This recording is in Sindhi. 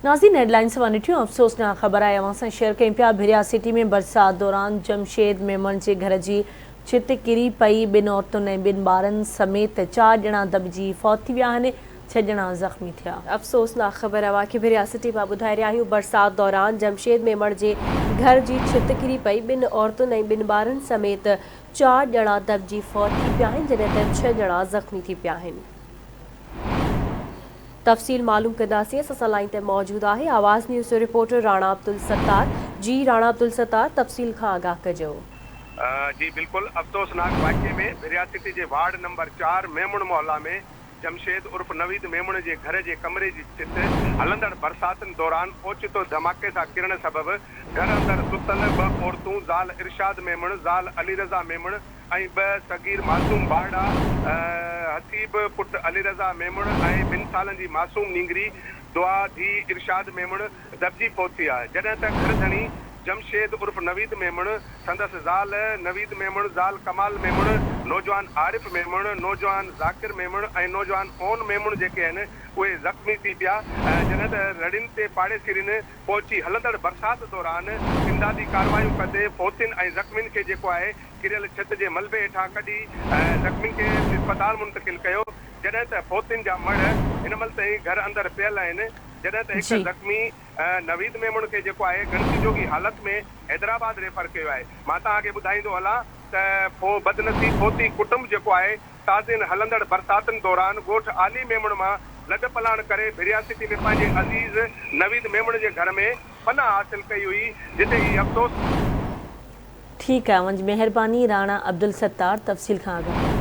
ناظرين هيڊلائنس اوهان ڏٺيون افسوسناڪ خبر آهي اوهان سان شيئر ڪيون پيا ڀريا سٽي ۾ برسات دوران جمشيد ميمڻ جي گهر جي ڇت ڪري پئي ٻن عورتن ۽ ٻن ٻارن سميت چار ڄڻا دٻجي فوت ٿي ويا آهن ڇهه ڄڻا زخمي ٿيا. افسوسناڪ خبر اوهان کي ڀريا سٽي مان ٻڌائي رهيا آهيون برسات دوران جمشيد ميمڻ جي گهر جي ڇت ڪري پئي ٻن عورتن ۽ ٻن ٻارن سميت چار ڄڻا دٻجي فوت ٿي پيا آهن جڏهن ته ڇهه ڄڻا زخمي ٿي پيا آهن. تفصيل معلوم ڪنداسين اسان سان لائين تي موجود آهي آواز نيوز جو رپورٽر راڻا عبدالستار جي راڻا عبدالستار تفصيل کان آگاهه ڪجو. جي بلڪل افسوسناڪ واقعي ۾ ڀريا سٽي جي وارڊ نمبر چار ميمڻ محلا ۾ جمشيد عرف نويد ميمڻ جي گهر جي ڪمري جي ڇت هلندڙ برساتن دوران اوچتو ڌماڪي سان ڪرڻ سبب گهر اندر ستل ٻه عورتون زال ارشاد ميمڻ زال علي رضا ميمڻ ۽ ٻه صغير معصوم ٻارڙا حسيب پٽ علي رضا ميمڻ ۽ ٻن سالن جي معصوم نينگري دعا ڌيء ارشاد ميمڻ دٻجي فوت ٿي ويا جڏهن ته گهر ڌڻي جمشيد عرف نويد ميمڻ، سندس زال نويد ميمڻ، زال ڪمال ميمڻ، نوجوان عارف ميمڻ، نوجوان ذاڪر ميمڻ ۽ نوجوان عون ميمڻ جيڪي آهن اهي زخمي ٿي پيا جڏهن ته رڙين تي پاڙيسرين پهچي هلندڙ برسات دوران امدادي ڪارروايون ڪندي فوتين ۽ زخمين کي جيڪو آهي ڪريل ڇت جي ملبي هيٺان ڪڍي زخمين کي اسپتال منتقل ڪيو، جڏهن ته فوتين جا مڙهه هن مهل تائين گهر اندر پيل آهن، جڏهن ته هڪ زخمي نويد ميمڻ کي جيڪو آهي ڳڻتي جوڳي حالت ۾ حيدرآباد ريفر ڪيو آهي. مان توهان کي ٻڌائيندو هلان ته بدنصيب فوتي ڪٽنب جيڪو آهي تازين هلندڙ برساتن دوران ڳوٺ عالي ميمڻ مان لڏپلاڻ ڪري ڀريا سٽي ۾ پنهنجي عزيز نويد ميمڻ جي گهر ۾ پناهه حاصل ڪئي هئي، جتي هي افسوس. ٺيڪ آهي اوهان جي مهرباني راڻا عبدالستار تفصيل کان آگاهه ڪيو.